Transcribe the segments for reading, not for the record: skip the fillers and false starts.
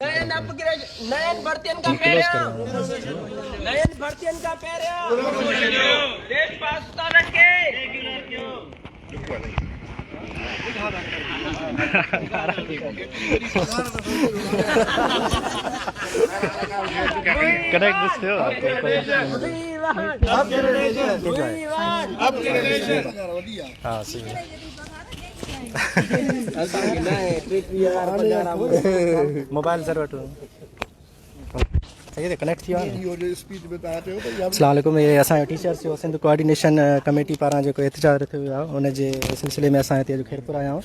نئين اپگريڊ نئين ڀرتين کان پهريان نئين ڀرتين کان پهريان ٽيسٽ پاس استادن کي موبائل سر وٽ صحيح ڪنيڪٽ ٿي ويو السلام عليڪم هي اسان جو ٽيچرس جو سنڌ ڪوآرڊينيشن ڪميٽي پاران جيڪو احتجاج رٿيو ويو آهي ان جي سلسلي ۾ اسان هتي اڄ خيرپور آيا آهيون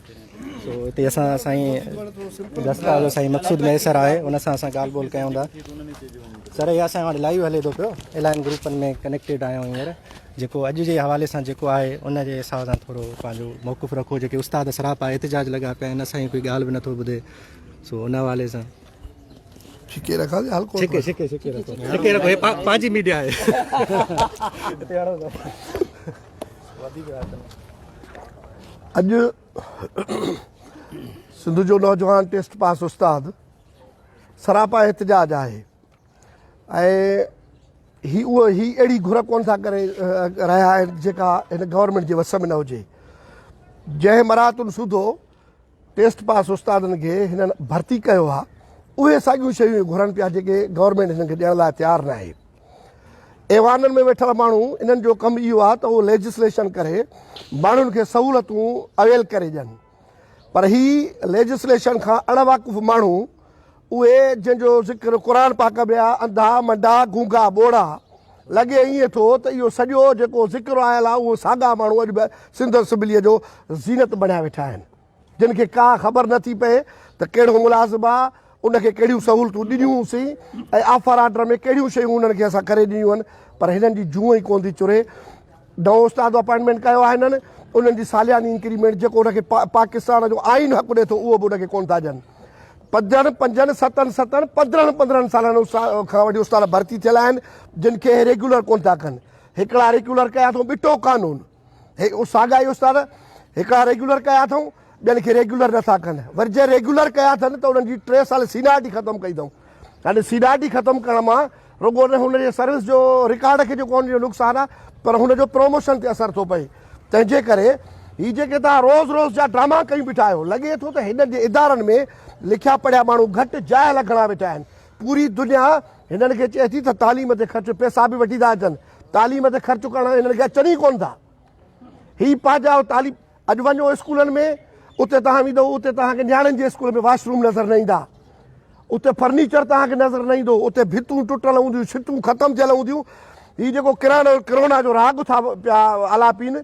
سو هتي اسان سائين دستا جو سائين مقصود مهيسر آهي ان سان اسان ڳالهه ٻولهه ڪيون ٿا سر هي اسان وٽ لائيو هلي ٿو پيو الائن گروپن ۾ ڪنيڪٽيڊ آهيون هينئر جيڪو اڄ جي حوالي سان جيڪو آهي ان جي حساب سان ٿورو پنهنجو موقف رکو جيڪي استاد سراپا احتجاج لڳا پيا آهن اسان جي ڪوئي ڳالهه به نٿو ٻڌي سو ان حوالي سان ڇڪي رکان يا هلڪو ڇڪي ڇڪي ڇڪي رکو ڇڪي رکو هي پنهنجي ميڊيا آهي هتي هڻو ٿا وڌيڪ رات اڄ سنڌ جو نوجوان ٽيسٽ پاس استاد سراپا احتجاج آهي ۽ هي اهو هي اهڙي گهر ڪونه ٿا ڪري رهيا آهن جيڪا هن گورنمينٽ جي وس ۾ نه هجي جنهن مراعتن سوڌو ٽيسٽ پاس استادن کي هنن ڀرتي ڪيو آهي اهي ساڳيون شيون گهرن پيا جيڪي گورنمينٽ هنن کي ڏيڻ لاء تيار نه آهي ايوانن ۾ ويٺل ماڻهو انهن جو ڪم اهو آهي ته اهو ليجسليشن ڪري ماڻهن کي سهولتون اويل ڪري ڏين پر هي ليجسليشن کان اڻ واقف ماڻهو اهي جن جو ذڪر قرآن پاڪ ۾ آهي، انڌا، منڊا، گونگا، ٻوڙا، لڳي ائين ٿو ته اهو سڄو جيڪو ذڪر آيل آهي اهو ساڳا ماڻهو اڄ به سنڌ اسيمبليء جو زينت بڻيا ويٺا آهن، جن کي ڪا خبر نه ٿي پئي ته ڪهڙو ملازم آهي، ان کي ڪهڙيون سهولتون ڏنيون سين ۽ آفر آرڊر ۾ ڪهڙيون شيون انهن کي اسان ڪري ڏنيون آهن، پر هنن جي جونء ئي ڪونه ٿي چري. نئون استاد اپائنٽمينٽ ڪيو آهي هنن، انهن جي سالياني انڪريمينٽ جيڪو ان کي پاڪستان جو آئين حق ڏي ٿو اهو به ان کي ڪونه ٿا ڏين. پنجن پنجن، ستن ستن، 15 15 سالن کان وٺي استاد ڀرتي ٿيل آهن جن کي هي ريگيولر ڪونه ٿا ڪن. هڪڙا ريگيولر ڪيا اٿئون ٻٽو قانون. هي ساڳا ئي استاد هڪڙا ريگيولر ڪيا اٿئون ٻين کي ريگيولر نٿا ڪن. وري جي ريگيولر ڪيا اٿن ته انهن جي 3 سال سينارٽي ختم ڪئي اٿئون. هاڻي سينارٽي ختم ڪرڻ مان رڳو نه هن جي سروس جو رڪارڊ کي جيڪو ان جو نقصان آهي پر هن جو پروموشن تي اثر ٿو پئي تنهن جي ڪري هي جيڪي توهان روز روز جا ڊراما ڪيون بيٺا آهيو لڳي ٿو ته هنن جي ادارن ۾ لکيا پڙهيا ماڻهو گهٽ جاهل گهڻا ويٺا آهن پوري دنيا هنن کي چئي ٿي ته تعليم تي خرچ پئسا به وٺي ٿا اچن تعليم تي خرچ ڪرڻ هنن کي اچن ئي ڪونه ٿا هي پنهنجا تعليم اڄ وڃو اسڪولن ۾ اتي توهان ويندو اتي توهان کي نياڻين جي اسڪول ۾ واش روم نظر نه ايندا اتي فرنيچر توهان کي نظر نه ايندو اتي ڀتون ٽٽل هونديون ڇتون ختم ٿيل هونديون هي جيڪو ڪرانا ڪرونا جو راڳ ٿا پيا آلاپين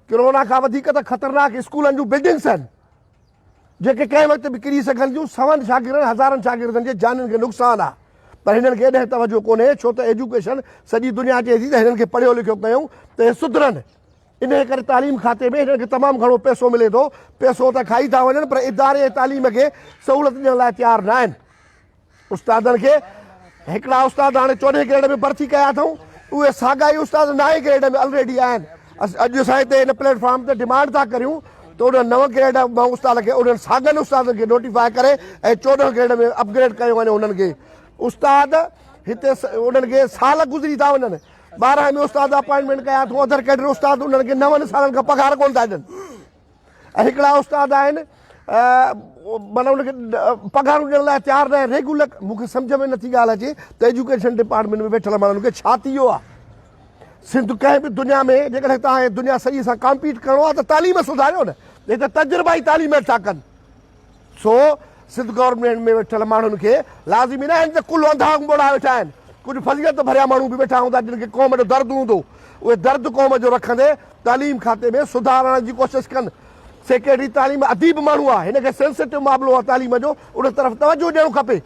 ڪرونا کان وڌيڪ ته خطرناڪ اسڪولن جون بلڊنگس آهن جيڪي ڪنهن وقت به ڪري سگهن ٿيون سون شاگردن هزارن شاگردن جي جانين کي نقصان آهي پر هنن کي ايڏي توجه ڪونهي ڇو ته ايجوڪيشن سڄي دنيا چئي ٿي ته هنن کي پڙهيو لکيو ڪيون ته هي سڌرن انهيء ڪري تعليم کاتي ۾ هنن کي تمام گهڻو پئسو ملي ٿو. پئسو ته کائي ٿا وڃن پر اداري ۽ تعليم کي سهولت ڏيڻ لاء تيار نه آهن. استادن کي هڪڙا استاد هاڻي چوڏهين گريڊ ۾ ڀرتي ڪيا اٿئون، اهي ساڳا ئي استاد نائين گريڊ ۾ الريڊي آهن. اڄ اسان هتي هن پليٽ فارم تي ڊمانڊ ٿا ڪريون ته انهن نو گريڊ مان استاد کي انهن ساڳن استادن کي نوٽيفاء ڪري ۽ 14 گريڊ ۾ اپگريڊ ڪيو وڃي انهن کي. استاد هتي انهن کي سال گذري ٿا وڃن. 12 ۾ استاد اپائنٽمينٽ ڪيا اٿئون ادر ڪيڊر استاد انهن کي نون سالن کان پگهار ڪونه ٿا ڏين ۽ هڪڙا استاد آهن معنيٰ ان کي پگهارون ڏيڻ لاء تيار نه آهن ريگولر مون کي سمجهه ۾ نٿي ڳالهه اچي ته ايجوڪيشن ڊپارٽمينٽ ۾ ويٺل ماڻهن کي ڇا ٿي ويو آهي سنڌ ڪنهن به دنيا ۾ جيڪڏهن توهان کي دنيا سڄي سان ڪامپيٽ ڪرڻو آهي ته تعليم سڌاريو نه هي ته تجربا ئي تعليم ٿا ڪن سو سنڌ گورنمينٽ ۾ ويٺل ماڻهن کي لازمي ناهي ته ڪل انڌا ٻوڙا ويٺا آهن، ڪجهه فضيلت ڀريا ماڻهو به ويٺا هوندا جن کي قوم جو درد هوندو، اهي درد قوم جو رکندي تعليم کاتي ۾ سڌار آڻڻ جي ڪوشش ڪن. سيڪريٽري تعليم اديب ماڻهو آهي، هن کي سينسيٽو معاملو آهي تعليم جو، ان طرف توجهه ڏيڻ کپي.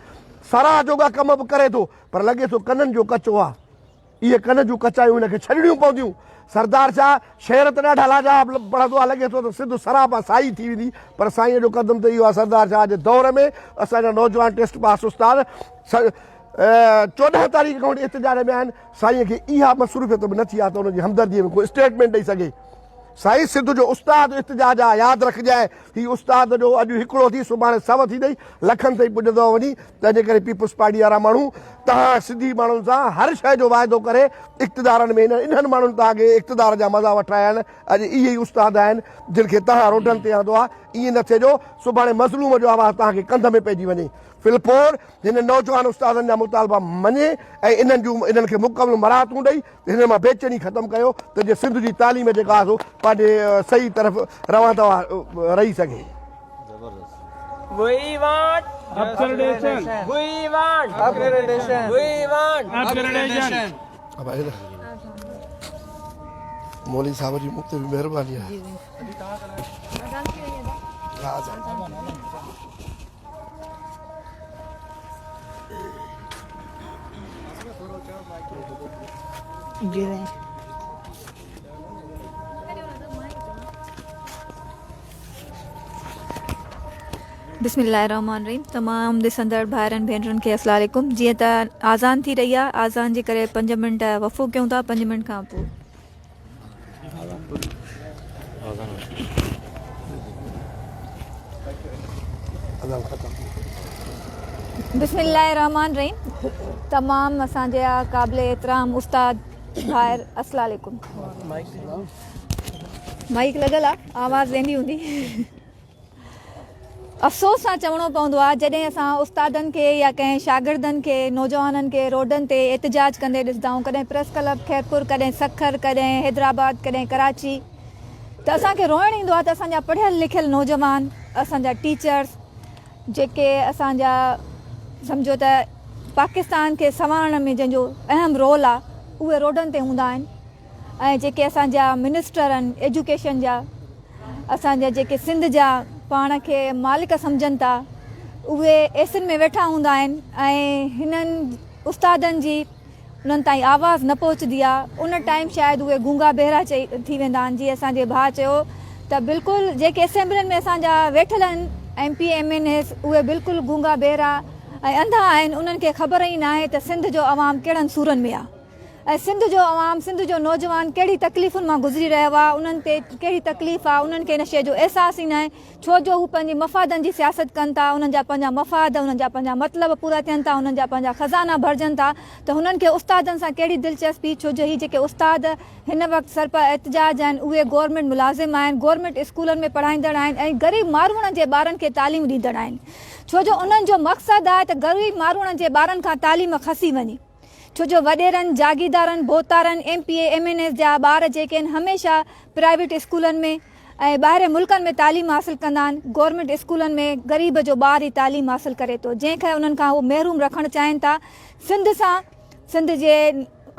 ساراهه جوڳا ڪم به ڪري ٿو پر لڳي ٿو ڪنن جو ڪچو آهي. اهي ڪن جون ڪچايون هن کي ڇڏڻيون پونديون. سردار شاهه شعر ته ڏاڍا لاجواب پڙهندو آهي، لڳي ٿو ته سنڌ سراپا سائي ٿي ويندي، پر سائينء جو قدم ته اهو آهي سردار شاهه جي دور ۾ اسان جا نوجوان ٽيسٽ پاس استاد 14 تاريخ کان وٺي احتجاج ۾ آهن، سائينء کي اها مصروفيت به نه ٿي آهي ته انهن جي همدرديء ۾ ڪو اسٽيٽمينٽ ڏئي سگهي. سائين سنڌ جو استاد احتجاج آ ياد رکجانء هي استاد جو اڄ هڪڙو ٿي سڀاڻي سو ٿيندئي لکن تائين پڄندو وڃي تنهنجي ڪري پيپلز پارٽي وارا ماڻهو توهان سنڌي ماڻهن سان هر شيء جو واعدو ڪري اقتدارن ۾ انهن ماڻهن توهان کي اقتدار جا مزا وٺرايا آهن اڄ اهي ئي استاد آهن جن کي توهان روڊن تي آندو آهي ائين نه ٿئي جو سڀاڻي مظلوم جو آواز توهان کي ڪنڌ ۾ پئجي وڃي فلپور هن نوجوان استادن جا مطالبا مڃي ۽ انهن جون انهن کي مڪمل مراعتون ڏئي هنن مان بيچيني ختم ڪيو ته جيئن سنڌ جي تعليم جيڪا آهي سو پنهنجي صحيح طرف روان دوان رهي سگهي. We want Upgradation. We want Upgradation. We want Upgradation. مولوي صاحب جي مون تي به مهرباني آهي. ها سائين. بسم الله الرحمن الرحيم تمام ڏسندڙ ڀائرن ڀينرن کي السلام عليڪم جيئن ته آذان ٿي رهي آهي آذان جي ڪري پنج منٽ وقفو ڪيون ٿا پنج منٽ کان پوء بسم الله الرحمن الرحيم تمام اسان جا قابل احترام استاد ڀائر السلام عليڪم مائيڪ لڳل آ آواز ويندي هوندي افسوس سان چوڻو پوندو آهي جڏهن اسان استادن کي يا ڪنهن شاگردن کي نوجوانن کي روڊن تي احتجاج ڪندي ڏسندا آهيون ڪڏهن پريس ڪلب خيرپور ڪڏهن سکر ڪڏهن حيدرآباد ڪڏهن ڪراچي ته اسان کي روئڻ ايندو آهي ته اسان جا پڙهيل لکيل نوجوان اسان جا ٽيچرس جيڪي اسان جا سمجهو ته پاڪستان کي سنوارڻ ۾ جنهن جو اهم رول آهي اهي روڊن تي هوندا آهن ۽ جيڪي اسان جا منسٽر آهن ايجوڪيشن جا اسان جا جيڪي سنڌ جا پاڻ کي مالڪ سمجهن ٿا اهي ايسين ۾ ويٺا هوندا آهن ۽ هنن استادن جي انهن تائين آواز نه پهچندي آهي ان ٽائيم شايد اهي گونگا بهرا چئي ٿي ويندا آهن جيئن اسان جي ڀاء چيو ته بلڪل جيڪي اسيمبلين ۾ اسان جا ويٺل آهن M P M N S اهي بلڪل گونگا بهرا ۽ انڌا آهن انهن کي خبر ئي ناهي ته سنڌ جو عوام ڪهڙن سورن ۾ آهي ۽ سنڌ جو عوام، سنڌ جو نوجوان ڪهڙي تڪليفن مان گذري رهيو آهي، انهن تي ڪهڙي تڪليف آهي، انهن کي ان شيء جو احساس ئي ناهي، ڇو جو هو پنهنجي مفادن جي سياست ڪن ٿا، انهن جا پنهنجا مفاد، انهن جا پنهنجا مطلب پورا ٿين ٿا، انهن جا پنهنجا خزانا ڀرجن ٿا ته هنن کي استادن سان ڪهڙي دلچسپي، ڇو جو هي جيڪي استاد هن وقت سرپا احتجاج آهن، اهي گورنمينٽ ملازم آهن، گورنمينٽ اسڪولن ۾ پڙهائيندڙ آهن ۽ غريب ماروئڙن جي ٻارن کي تعليم ڏيندڙ آهن، ڇو جو انهن جو مقصد آهي ته غريب ماروئڙن جي ٻارن کان تعليم کسي وڃي. ڇو جو وڏيرن، جاگيردارن، ڀوتارن، M P A, M N As جا ٻار جيڪي آهن هميشه پرائيويٽ اسڪولن ۾ ۽ ٻاهرين ملڪن ۾ تعليم حاصل ڪندا آهن، گورنمينٽ اسڪولن ۾ غريب جو ٻار ئي تعليم حاصل ڪري ٿو جنهن کي انهن کان هو محروم رکڻ چاهين ٿا، سنڌ سان سنڌ جي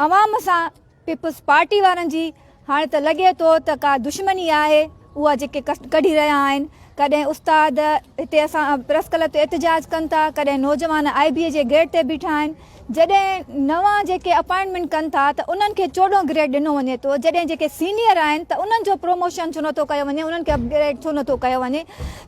عوام سان پيپلز پارٽي وارن جي هاڻي ته لڳي ٿو ته ڪا دشمني آهي اها جيڪي ڪڍي رهيا آهن ڪڏهن استاد هتي اسان پريس ڪلب تي احتجاج ڪن ٿا ڪڏهن نوجوان آء بي اي جي گيٽ تي بيٺا آهن جڏهن نوان جيڪي اپائنٽمينٽ ڪن ٿا ته انهن کي 14 گريڊ ڏنو وڃي ٿو جڏهن جيڪي سينيئر آهن ته انهن جو پروموشن ڇو نٿو ڪيو وڃي انهن کي اپگريڊ ڇو نٿو ڪيو وڃي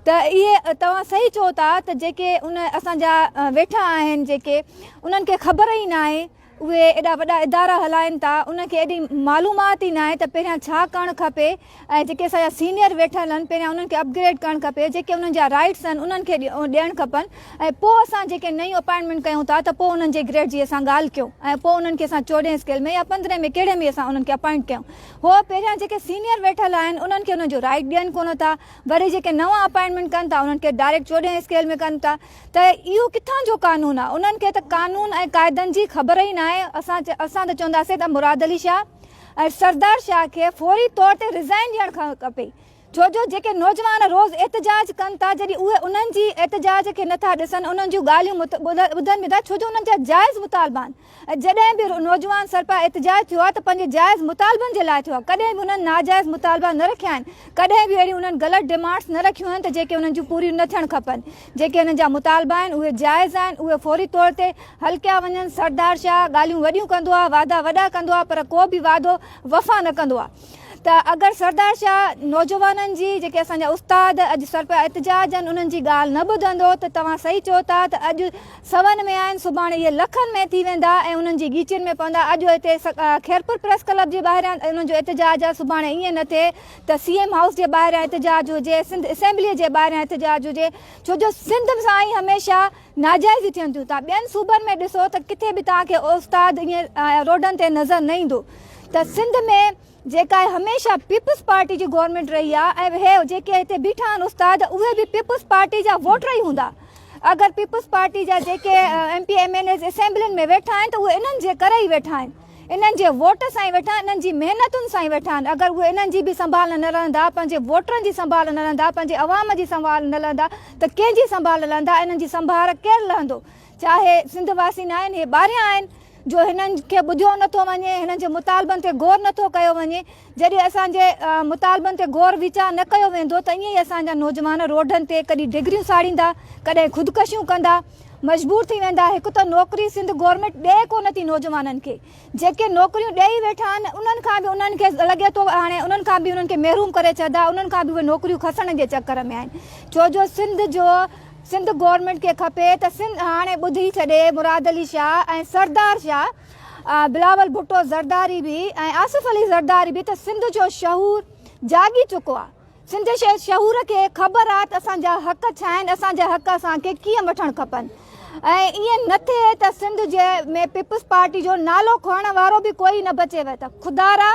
ته اهي توهان صحيح چئو ٿا ته جيڪي ان اسان جا ويٺا آهن جيڪي انهن کي خبر ئي ناهي اهي ايڏا وڏا ادارا هلائين ٿا انهن کي ايڏي معلومات ئي ناهي ته پهريان ڇا ڪرڻ کپي ۽ جيڪي اسان جا سينيئر ويٺل آهن پهريان انهن کي اپگريڊ ڪرڻ کپي جيڪي انهن جا رائيٽس آهن انهن کي ڏيڻ کپن ۽ پوء اسان جيڪي نيون اپائنٽمينٽ ڪيون ٿا ته پوء انهن جي گريڊ جي اسان ڳالهه ڪيون ۽ پوء انهن کي اسان چوڏهين اسڪيل ۾ يا پندرهين ۾ ڪهڙي ۾ اسان انهن کي اپائنٽ ڪيون هو پهريان جيڪي سينيئر ويٺل آهن انهن کي انهن جو رائيٽ ڏين ڪونه ٿا وري جيڪي نوان اپائنٽمينٽ ڪن ٿا انهن کي ڊائريڪٽ چوڏهين اسڪيل ۾ ڪن ٿا ته اهو ڪٿان جو قانون آ؟ انهن کي ته قانون ۽ قاعدن جي خبر ئي ناهي، اسان اسان ته چونداسين ته مراد علي شاهه ۽ سردار شاهه کي فوري طور تي ريزائن ڏيڻ کپي ڇو جو جيڪي نوجوان روز احتجاج ڪن ٿا جڏهن اهي انهن جي احتجاج کي نٿا ڏسن انهن جون ڳالهيون ٻڌن به ٿا ڇو جو انهن جا جائز مطالبا آهن ۽ جڏهن به نوجوان سرپا احتجاج ٿيو آهي ته پنهنجي جائز مطالبن جي لاء ٿيو آهي، ڪڏهن به انهن ناجائز مطالبا نه رکيا آهن، ڪڏهن به اهڙيون انهن غلط ڊمانڊس نه رکيون آهن ته جيڪي انهن جون پوريون نه ٿيڻ کپن، جيڪي انهن جا مطالبا آهن اهي جائز آهن، اهي فوري طور تي حل ڪيا وڃن، سردار شاهه ڳالهيون وڏيون ڪندو آهي، وعدا وڏا ڪندو آهي پر ڪو به وعدو وفا نه ڪندو آهي. ته اگر سردار شاهه نوجوانن جي جيڪي اسان جا استاد اڄ سرپا احتجاج آهن انهن جي ڳالهه نه ٻڌندو ته توهان صحيح چئو ٿا ته اڄ سون ۾ آهن سڀاڻي اهي لکن ۾ ٿي ويندا ۽ انهن جي ڳيچين ۾ پوندا اڄ هتي خيرپور پريس ڪلب جي ٻاهريان انهن جو احتجاج آهي سڀاڻي ائين نه ٿئي ته سي ايم هائوس جي ٻاهريان احتجاج هجي سنڌ اسيمبلي جي ٻاهريان احتجاج هجي ڇو جو سنڌ سان ئي هميشه ناجائزيون ٿين ٿيون توهان ٻين صوبن ۾ ڏسو ته ڪٿي به توهان کي استاد ائين روڊن تي نظر نه ايندو ته سنڌ ۾ جيڪا هميشه پيپلز پارٽي جي گورنمينٽ رهي آ ۽ هي جيڪي هتي بيٺا آهن استاد اهي به پيپلز پارٽي جا ووٽر ئي هوندا اگر پيپلز پارٽي جا جيڪي M P M N As اسيمبلين ۾ ويٺا آهن ته اهي انهن جي ڪري ئي ويٺا آهن انهن جي ووٽ سان ئي ويٺا آهن انهن جي محنتن سان ئي ويٺا آهن اگر اهي انهن جي به سنڀال نه لهندا پنهنجي ووٽرن جي سنڀال نه لهندا پنهنجي عوام جي سنڀال نه لهندا ته ڪنهن جي سنڀال لهندا انهن جي سنڀار ڪير لهندو چاهي سنڌ واسي نه آهن هي ٻاهريان آهن جو هنن کي ٻڌيو نه ٿو وڃي، هنن جي مطالبن تي غور نه ٿو ڪيو وڃي، جڏهن اسان جي مطالبن تي غور ويچار نه ڪيو ويندو ته ائين ئي اسان جا نوجوان روڊن تي ڪڏهن ڊگريون ساڙيندا، ڪڏهن خودڪشيون ڪندا، مجبور ٿي ويندا، هڪ ته نوڪري سنڌ گورنمينٽ ڏئي ڪونه ٿي نوجوانن کي، جيڪي نوڪريون ڏئي ويٺا آهن انهن کان به انهن کي لڳي ٿو هاڻي انهن کان به انهن کي محروم ڪري ڇڏيندا، انهن کان به اهي نوڪريون کسڻ جي چڪر ۾ آهن، ڇو جو سنڌ جو سنڌ گورنمينٽ کي کپي ته سنڌ هاڻي ٻڌي ڇڏي مراد علي شاهه ۽ سردار شاهه بلاول ڀٽو زرداري به ۽ آصف علي زرداري به ته سنڌ جو شعور جاڳي چڪو آ سنڌ جي شعور کي خبر آ ته اسان جا حق ڇا آهن اسان جا حق اسان کي ڪيئن وٺڻ کپن ۽ ائين نه ٿئي ته سنڌ جي ۾ پيپلز پارٽي جو نالو کڻڻ وارو به ڪوئي نه بچي وي ته خدارا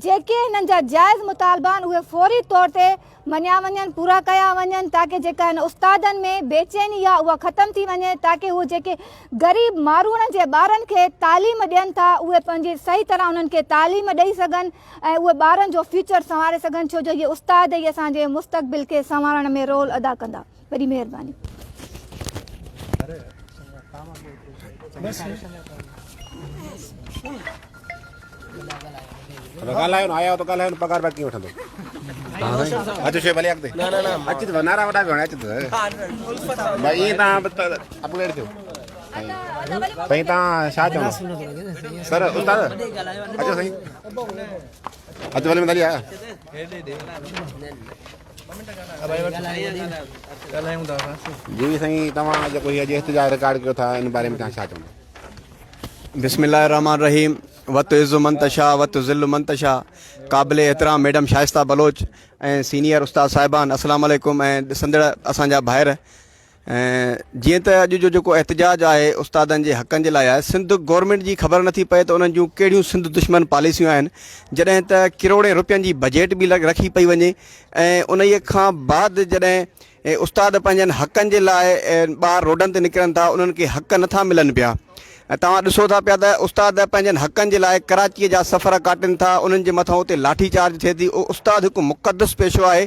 جيڪي هنن جا جائز مطالبا آهن اهي فوري طور تي مڃيا وڃن پورا ڪيا وڃن تاڪه جيڪا هن استادن ۾ بيچيني آهي اها ختم ٿي وڃي تاڪه هو جيڪي غريب ماروئڙن جي ٻارن کي تعليم ڏين ٿا اهي پنهنجي صحيح طرح انهن کي تعليم ڏئي سگهن ۽ اهي ٻارن جو فيوچر سنواري سگهن ڇو جو اهي استاد ئي اسان جي مستقبل کي سنوارڻ ۾ رول ادا ڪندا وڏي مهرباني. ڳالهايو نه آيا ته ڳالهايو نه پگهار باقي وٺندو اچ شي ڀلي اڳتي نه نه نه اچ ته نعرا وڏا پيا اچ ته ڀائي ائين تان اپگريڊ ٿيو سائين تان ڇا چوندو سر استاد اچو سائين اچ ڀلي مدالي آيا جي سائين توهان جيڪو هي اڄ احتجاج رڪارڊ ڪيو ٿا ان باري ۾ توهان ڇا چوندو؟ بسم الله الرحمن الرحيم وتعز من تشاء وتذل من تشاء قابل احترام ميڊم شائسته بلوچ ۽ سينيئر استاد صاحبان السلام عليڪم ۽ ڏسندڙ اسان جا ڀائر جيئن ته اڄ جو جيڪو احتجاج آهي استادن جي حقن جي لاء آهي سنڌ گورنمينٽ جي خبر نٿي پئي ته انهن جون ڪهڙيون سنڌ دشمن پاليسيون آهن جڏهن ته ڪروڙين روپين جي بجيٽ به رکي پئي وڃي ۽ انهيء کان بعد جڏهن استاد پنهنجن حقن جي لاء ٻاهر روڊن تي نڪرن ٿا انهن کي حق نٿا ملن پيا ۽ توهان ڏسو ٿا پيا ته استاد پنهنجن حقن جي لاء ڪراچيء جا سفر ڪاٽين ٿا انهن جي مٿان اتي لاٺي چارج ٿئي ٿي استاد هڪ مقدس پيشو آهي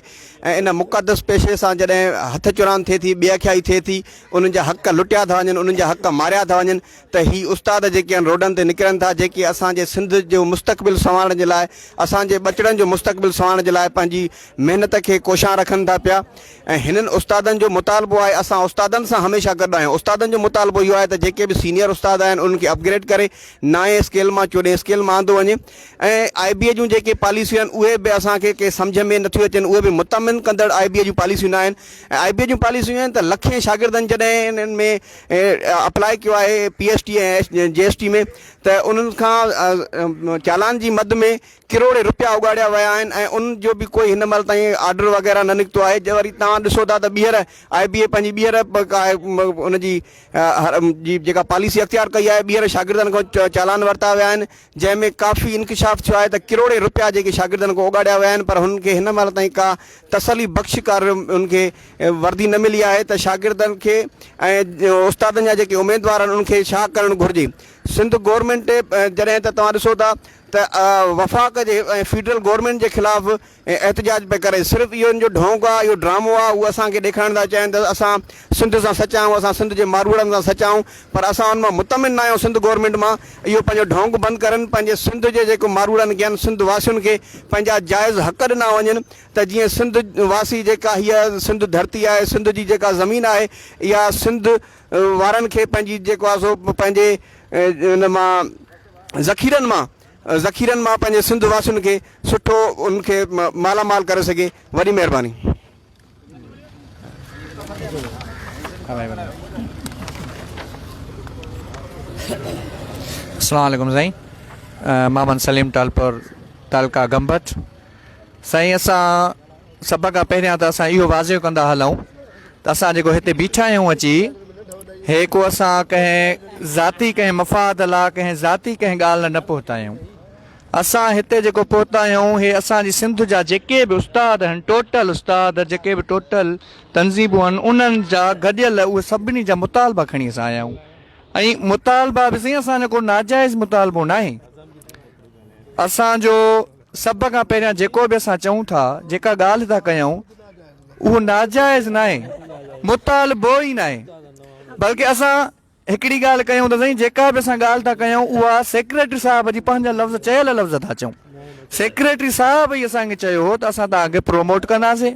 ۽ ان مقدس پيشي سان جڏهن هٿ چراند ٿئي ٿي، بي اکيائي ٿئي ٿي، انهن جا حق لٽيا ٿا وڃن، انهن جا حق ماريا ٿا وڃن ته هي استاد جيڪي آهن روڊن تي نڪرن ٿا جيڪي اسان جي سنڌ جو مستقبل سنوارڻ جي لاء اسان جي ٻچڙن جو مستقبل سنوارڻ جي لاء پنهنجي محنت کي ڪوشان رکن ٿا پيا ۽ هنن استادن جو مطالبو آهي اسان استادن سان هميشه گڏ آهيون استادن جو مطالبو اهو آهي ته جيڪي به سينيئر استاد آهن انهن کي اپگريڊ ڪري نائين اسڪيل مان چوڏهين اسڪيل مان آندو وڃي ۽ آء بي اي جون جيڪي پاليسيون آهن اهي به اسان کي ڪي سمجهه ۾ نٿيون اچن اهي به مطمئن ڪندڙ آء بي اي جون پاليسيون نه آهن ۽ آء بي اي جون پاليسيون آهن ته لکين شاگردن جڏهن انهن ۾ اپلاء ڪيو آهي P S T ۽ G S T ۾ ته انهن کان چالان جي مد ۾ ڪروڙين روپيا اڳاڙيا ويا آهن ۽ ان جو به ڪوئي هن مهل تائين آرڊر وغيره نه نڪتو آهي جي وري توهان ڏسو ٿا ته ٻيهر آء بي اي پنهنجي ٻيهر ان جي جي جيڪا پاليسي اختيار ڪئي آهي ٻيهر شاگردن کان چالان ورتا ويا آهن جنهن ۾ ڪافي انڪشاف ٿيو آهي ته ڪروڙين رپيا جيڪي شاگردن کان اوڳاڙيا ويا آهن پر هنن کي هن مهل تائين ڪا تسلي بخش ڪا انهن کي وردي نه ملي آهي ته شاگردن کي ۽ استادن جا جيڪي اميدوار آهن انهن کي ڇا ڪرڻ گهرجي سنڌ گورنمينٽ جڏهن ته توهان ڏسو ٿا ته وفاق جي ۽ فيڊرل گورنمينٽ جي خلاف احتجاج پئي ڪري صرف اهو ان جو ڍونگ آ اهو ڊرامو آ هو اسان کي ڏيکارڻ ٿا چاهين ته اسان سنڌ سان سچا آهيون اسان سنڌ جي ماروئڙن سان سچا آهيون پر اسان ان مان مطمئن نه آهيون سنڌ گورنمينٽ مان اهو پنهنجو ڍونگ بند ڪرن پنهنجي سنڌ جي جيڪو ماروئڙن کي آهن سنڌ واسين کي پنهنجا جائز حق ڏنا وڃن ته جيئن سنڌ واسي جيڪا هيء سنڌ ڌرتي آهي سنڌ جي جيڪا زمين آهي اها سنڌ وارن کي پنهنجي جيڪو آهي سو پنهنجي ان مان ذخيرن مان. ذخيرن مان پنهنجي سنڌ واسين کي سٺو ان کي مالا مال ڪري سگهي وڏي مهرباني. السلام عليڪم سائين محمد سليم ٽالپر تعلقه گمبٽ سائين اسان سڀ کان پهريان ته اسان اهو واضح ڪندا هلون ته اسان جيڪو هتي بيٺا آهيون اچي هي ڪو اسان ڪنهن ذاتي ڪنهن مفاد لا ڪنهن ذاتي ڪنهن ڳالهه لا نه پهتا آهيون اسان هتي جيڪو پهتا آهيون هي اسان جي سنڌ جا جيڪي به استاد آهن ٽوٽل استاد جيڪي به ٽوٽل تنظيمون آهن انهن جا گڏيل اهي سڀني جا مطالبا کڻي اسان آيا آهيون ۽ مطالبا به سائين اسان جو ڪو ناجائز مطالبو ناهي اسان جو سڀ کان پهريان جيڪو به اسان چئون ٿا، جيڪا ڳالهه ٿا ڪيون، اهو ناجائز ناهي، مطالبو ئي ناهي، بلڪه اسان هڪڙي ڳالهه ڪيون ته سائين جيڪا به اسان ڳالهه ٿا ڪيون اها سيڪريٽري صاحب جي پنهنجا لفظ چيل لفظ ٿا چئون. سيڪريٽري صاحب ئي اسان کي چيو هو ته اسان توهان کي پروموٽ ڪنداسين.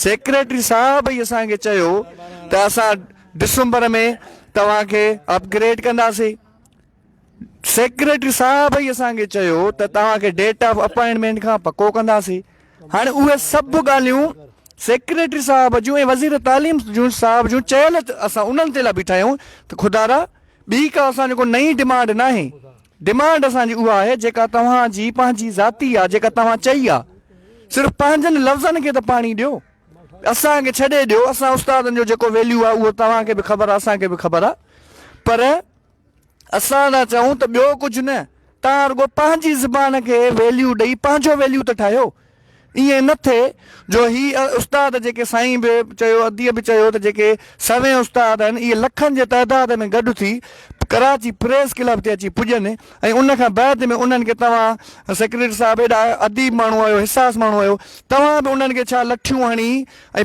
سيڪريٽري صاحب ئي اسان کي چيو ته اسان ڊسمبر ۾ توهان کي اپگريڊ ڪنداسين. سيڪريٽري صاحب ئي اسان کي چيو ته توهان کي ڊيٽ آف اپائنٽمينٽ کان پڪو ڪنداسين. هاڻي اهي سڀ ڳالهيون سيڪريٽري صاحب جون ۽ وزير تعليم جون صاحب جون چيل اسان انهن تي لا بيٺا آهيون ته خدارا ٻي ڪا اسان جو ڪو نئين ڊمانڊ ناهي. ڊمانڊ اسان جي اها آهي جيڪا توهان جي پنهنجي ذاتي آهي جيڪا توهان چئي آهي. صرف پنهنجن لفظن کي ته پاڻي ڏيو. اسان کي ڇڏي ڏيو. اسان استادن جو جيڪو ويليو آهي اهو توهان کي به خبر آهي اسان کي به خبر آهي پر اسان ٿا چئون ته ٻيو ڪجهه نه، توهان رڳو پنهنجي زبان کي ويليو ڏئي پنهنجو ويليو ته ٺاهيو. ائين نه ٿئي جو هي استاد جيڪي سائين به چيو اديء به چيو ته جيڪي سوين استاد آهن اهي لکن جي تعداد ۾ گڏ ٿي ڪراچي پريس ڪلب تي اچي پڄن ۽ ان کان بعد ۾ انهن کي توهان سيڪريٽري صاحب ايڏا اديب ماڻهو آهيو حساس ماڻهو آهيو توهان به انهن کي ڇا لٺيون هڻي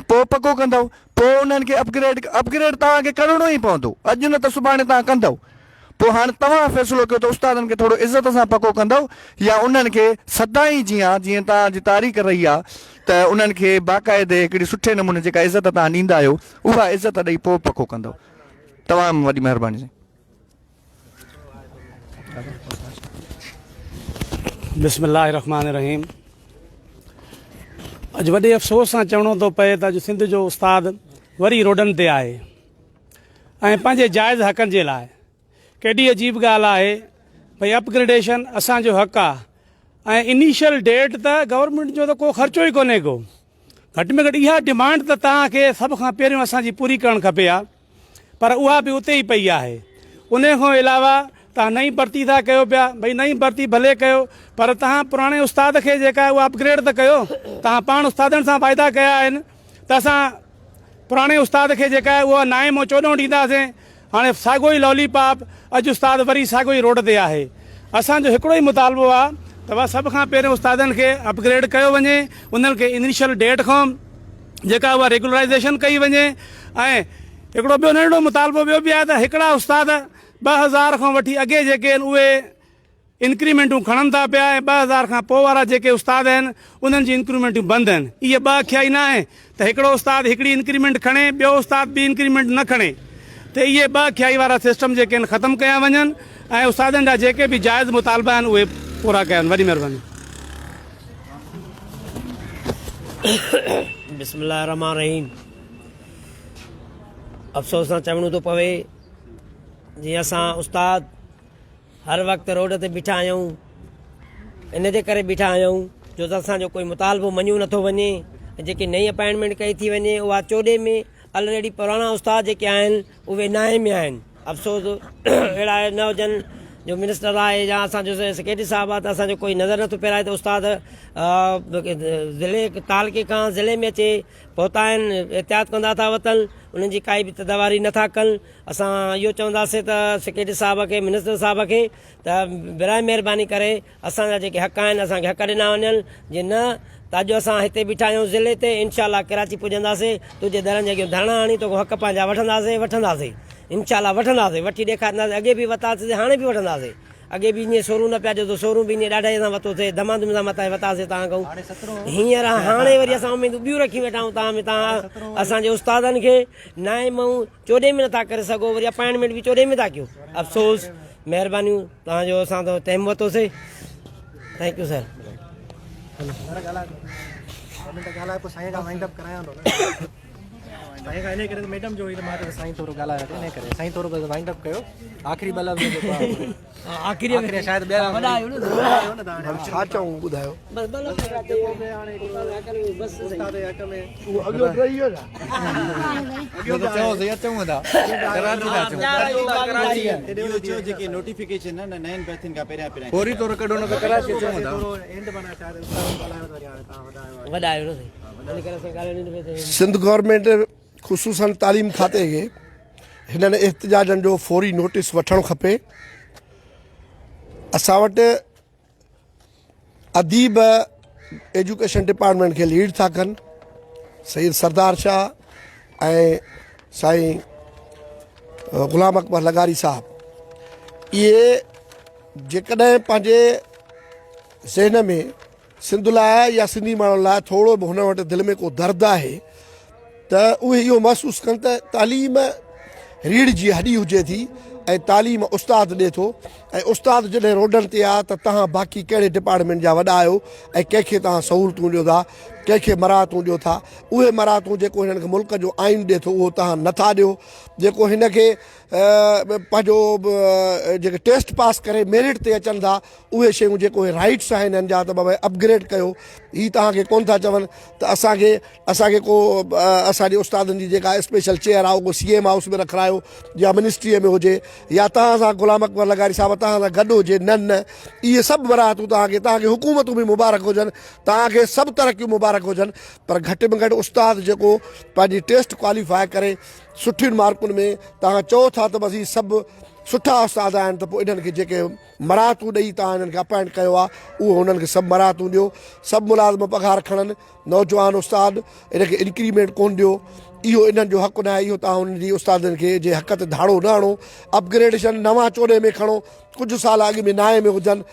۽ پوء پڪو ڪندؤ پوء انهن کي اپگريڊ اپگريڊ توهان کي ڪرڻو ئي پوندو اڄ نه ته سڀاڻي توهان ڪندؤ پوء هاڻ توهان فيصلو ڪيو ته استادن کي ٿورو عزت سان پڪو ڪندؤ يا انهن کي سدائين جيان جيئن توهان جي تاريخ رهي آ ته انهن کي باقاعدي هڪڙي سٺي نموني جيڪا عزت توهان ڏيندا آهيو اها عزت ڏئي پوء پڪو ڪندؤ تمام وڏي مهرباني سائين. بسم الله الرحمٰن الرحيم اڄ وڏي افسوس سان چوڻو ٿو پئي ته اڄ سنڌ جو استاد وري روڊن تي آهي ۽ پنهنجي جائز حقن جي لاء ڪيڏي عجيب ڳالهه آهي ڀئي اپگريڊيشن اسان جو حق آهي ۽ انيشل ڊيٽ ته گورنمينٽ جو ته ڪو خرچو ئي ڪونهي ڪو گهٽ ۾ گهٽ اها ڊمانڊ ته توهان کي سڀ کان پهريون اسان جي پوري ڪرڻ کپي ها پر اها به اتي ئي پئي آهي. انهي کان علاوه توهان نئين ڀرتي ٿا ڪيو پيا، ڀئي نئين ڀرتي ڀلي ڪيو پر توهان پراڻي استاد کي جيڪا آهي اها اپگريڊ ته ڪيو، توهان پاڻ استادن سان واعدا ڪيا آهن ته اسان پراڻي استاد کي جيڪا آهي اها نائين مان چوڏهون ڏينداسين، هاڻي ساڳيو ئي لولي پاپ اڄ استاد وري ساڳيو ئي روڊ تي آهي. اسان جو هڪڙو ئي مطالبو آهي ته وا سڀ کان پهريون استادن کي اپگريڊ ڪيو وڃي، انهن کي انيشل ڊيٽ کان جيڪا اها ريگولرائيزيشن ڪئي وڃي ۽ هڪڙو ٻيو ننڍڙو مطالبو ٻيو به آهي ته هڪڙا استاد 2000 کان وٺي اڳي جيڪي آهن اهي انڪريمينٽون کڻن ٿا پيا ۽ 2000 کان پوء وارا جيڪي استاد آهن انهن جي انڪريمينٽون بند آهن اهي ٻه اکيائي نه آهي ته هڪڙو استاد هڪڙي انڪريمينٽ کڻي ٻيو استاد ٻي انڪريمينٽ نه کڻي ته اهي ٻه اکيائي وارا سسٽم جيڪي آهن ختم ڪيا وڃن ۽ استادن جا جيڪي به جائز مطالبا آهن اهي پورا ڪيا وڃن وڏي مهرباني. بسم الله الرحمن الرحيم افسوس سان چوڻو ٿو پوي جي اسان استاد هر وقت روڊ تي بيٺا آهيون ان جي ڪري بيٺا آهيون جو ته اسان جو ڪوئي مطالبو مڃيو نٿو وڃي جيڪي نئين اپائنٽمينٽ ڪئي ٿي وڃي اها چوڏهين ۾ الريڊي پراڻا استاد جيڪي آهن اهي نائين ۾ آهن افسوس اهڙا نه هجن جو منسٽر آهي يا اسان جو سيڪريٽري صاحب آهي ته اسان جو ڪوئي نظر نٿو ڦيرائي ته استاد ضلعي تعلقي کان ضلعي ۾ اچي پهتا آهن احتياط ڪندا ٿا وتن انهن جي ڪائي به تدواري نٿا ڪن اسان اهو چونداسين ته سيڪريٽري صاحب کي منسٽر صاحب کي ته برائي مهرباني ڪري اسان جا جيڪي حق آهن اسان کي حق ڏنا وڃن جي نه ته اڄ اسان هتي بيٺا آهيون ضلعي تي انشاء الله ڪراچي پڄنداسين تنهنجي درن جي اڳيون ڌرڻا هڻي توکان حق پنهنجا وٺنداسين وٺنداسين انشاء الله وٺنداسين وٺي ڏيکارينداسين اڳي به وتاسين هاڻي به وٺنداسين اڳي به ائين سورون نه پيا ڏيو ته سورون به ائين ڏاڍائي سان وتوسين ڌما ڌم سان مٿان وتاسين توهان کان هينئر هاڻي وري اسان اميدون ٻيون رکي ويٺا آهيون توهان ۾ توهان اسان جي استادن کي نائين مئون چوڏهين ۾ نٿا ڪري سگهو وري اپائنٽمينٽ به چوڏهين ۾ ٿا ڪيو افسوس مهربانيون توهان جو اسان تو ٽيم ورتوسي. Thank you sir. سائين کان انهي ڪري ته ميڊم جو هئي ته مان چيو سائين ٿورو ڳالهايو ته انهي ڪري سائين ٿورو بس وائنڊ اپ ڪيو آخري ٻه لفظ جيڪو آهي آخري آخري شايد ٻيا وڏا آهيو نه وڏا آهيو نه توهان ڇا چئون ٻڌايو بس ٻه لفظ جيڪو به هاڻي بس استاد جي حق ۾ اهو اڳيو ڊهي ويو ڇا؟ اڳيو ته چئو سهي اچون ٿا ڪراچي ٿا اچون اهو چيو جيڪي نوٽيفڪيشن نه نئين ڀرتين کان پهريان پهريان فوري طور ڪڍو نه ته ڪراچي اچون ٿا. ٿورو اينڊ معنيٰ شايد استاد ڳالهايو ته وري هاڻي توهان وڏا آهيو وڏا آهيو نه سائين ان ڪري اسان ڳالهائڻ نه پيا چاهيون. سنڌ گورنمينٽ خصوصن تعليم کاتي کي هنن احتجاجن جو فوري نوٽيس وٺڻ کپي. اسان وٽ اديب ايجوڪيشن ڊپارٽمينٽ کي ليڊ ٿا ڪن سيد سردار شاهه ۽ سائين غلام اڪبر لغاري صاحب اهي جيڪڏهن پنهنجي ذهن ۾ سنڌ لاء يا سنڌي ماڻهن لاء ٿورو به هن وٽ دل ۾ ڪو درد آهي ته اهي اهو محسوس ڪن ته تعليم ريڙهه جي هڏي هجي ٿي ۽ تعليم استاد ڏي ٿو ۽ استاد جڏهن روڊن تي آ ته توهان باقي ڪهڙي ڊپارٽمينٽ جا وڏا آهيو ۽ ڪنهن کي توهان سهولتون ڏيو ٿا ڪنهن کي مراعتون ڏيو ٿا اهي مراعتون جيڪو هنن کي ملڪ جو آئين ڏي ٿو اهو توهان نٿا ڏيو جيڪو هن کي پنهنجو جيڪي ٽيسٽ پاس ڪري ميرٽ تي اچن ٿا اهي شيون جيڪو اهي رائيٽس آهن هنن جا ته بابا اپگريڊ ڪيو هي توهان کي ڪون ٿا چون ته اسان کي اسان کي ڪو اسان جي استادن جي جيڪا اسپيشل چيئر آهي اهو سي ايم هائوس ۾ رکرايو يا منسٽريء ۾ هجي يا توهان سان غلام اڪبر لغاري صاحب توهان سان گڏ هجي نه نه اهي سڀ مراعتون توهان کي توهان کي حڪومتون به مبارڪ هجن توهان کي سڀ ترقيون مبارڪ هجن پر گهٽ ۾ گهٽ استاد جيڪو پنهنجي ٽيسٽ ڪواليفاء ڪري سٺين مارڪن ۾ توهان چئو ٿا ته بس هي سڀ سٺا استاد آهن ته پوء انهن کي جيڪي مراعتون ڏئي توهان هنن کي اپائنٽ ڪيو آهي اهو هنن کي سڀ مراعتون ڏيو سڀ ملازم پگهار کڻن نوجوان استاد ان کي انڪريمينٽ ڪون ڏيو اهو انهن جو حق ناهي اهو توهان انهن جي استادن کي جي حق تي ڌاڙو نه هڻو اپگريڊيشن نوان 14 ۾ کڻو ڪجهه سال اڳ ۾ نائين ۾ هجن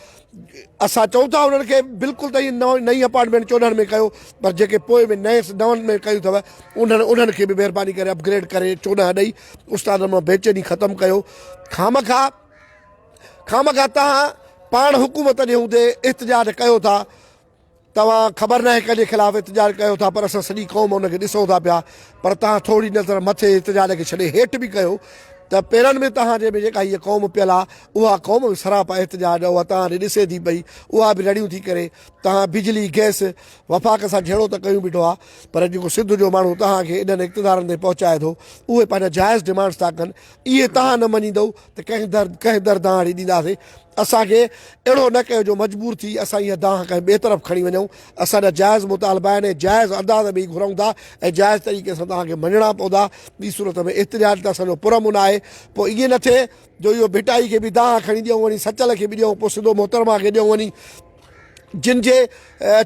اسان چئون ٿا انهن کي بلڪل ته نئين اپارٽمينٽ 14 ۾ ڪيو پر جيڪي پوء ۾ نئين نون ۾ ڪيون اٿو انهن انهن کي به مهرباني ڪري اپگريڊ ڪري 14 ڏئي استادن مان بيچيني ختم ڪيو خامخواه خامخواه توهان پاڻ حڪومت جي هوندي احتجاج ڪيو ٿا توهان خبر ناهي ڪنهن جي خلاف احتجاج ڪيو ٿا پر اسان سڄي قوم ان کي ڏسون ٿا پيا پر توهان ٿوري نظر مٿي احتجاج کي ڇڏي هيٺ به ڪيو ته پيرن ۾ توهان جي ۾ جيڪا هيء قوم پيل آهي اها قوم به سراپا احتجاج اها توهان ڏي ڏسي ٿي پئي اها به رڙيون ٿي ڪري توهان بجلي گئس وفاق سان جهيڙو ته ڪيون بيٺو آهي پر جيڪو سنڌ جو ماڻهو توهان کي انهن اقتدارن تي پهچائي ٿو اهي پنهنجا جائز ڊمانڊس ٿا ڪن اهي توهان نه مڃيندؤ ته ڪنهن در ڪنهن در دانهن اڙي ڏينداسين. اسان کي اهڙو نه ڪيو جو مجبور ٿي اسان اها دانهن ڪنهن ٻئي طرف کڻي وڃون. اسان جا جائز مطالبا آهن ۽ جائز انداز ۾ ئي گهرون ٿا ۽ جائز طريقي سان توهان کي مڃڻا پوندا. ٻي صورت ۾ احتجاج ته اسان جو پرامن آهي. پوء ائين نه ٿئي جو اهو ڀٽائي کي به دانهن کڻي ڏيون وڃي سچل کي به ڏيون پوء سڌو محترمه کي ڏيون وڃي. جن جي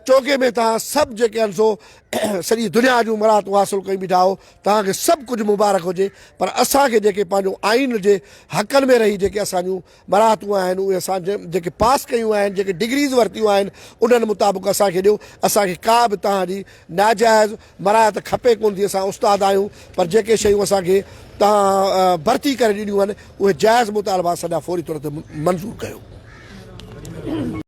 چوغي ۾ توهان سڀ جيڪي آهن سو سڄي دنيا جون مراعتون حاصل ڪيون بيٺا آهيو، توهان کي سڀ ڪجهه مبارڪ هجي پر اسان کي جيڪي پنهنجو آئين جي حقن ۾ رهي جيڪي اسان جون مراعتون آهن اهي اسان جيڪي پاس ڪيون آهن جيڪي ڊگريز ورتيون آهن انهن مطابق اسان کي ڏيو اسان کي ڪا به توهان جي ناجائز مراعت کپي ڪونه ٿي اسان استاد آهيون پر جيڪي شيون اسان کي توهان ڀرتي ڪري ڏنيون آهن اهي جائز مطالبا اسان جا فوري طور تي منظور ڪيو.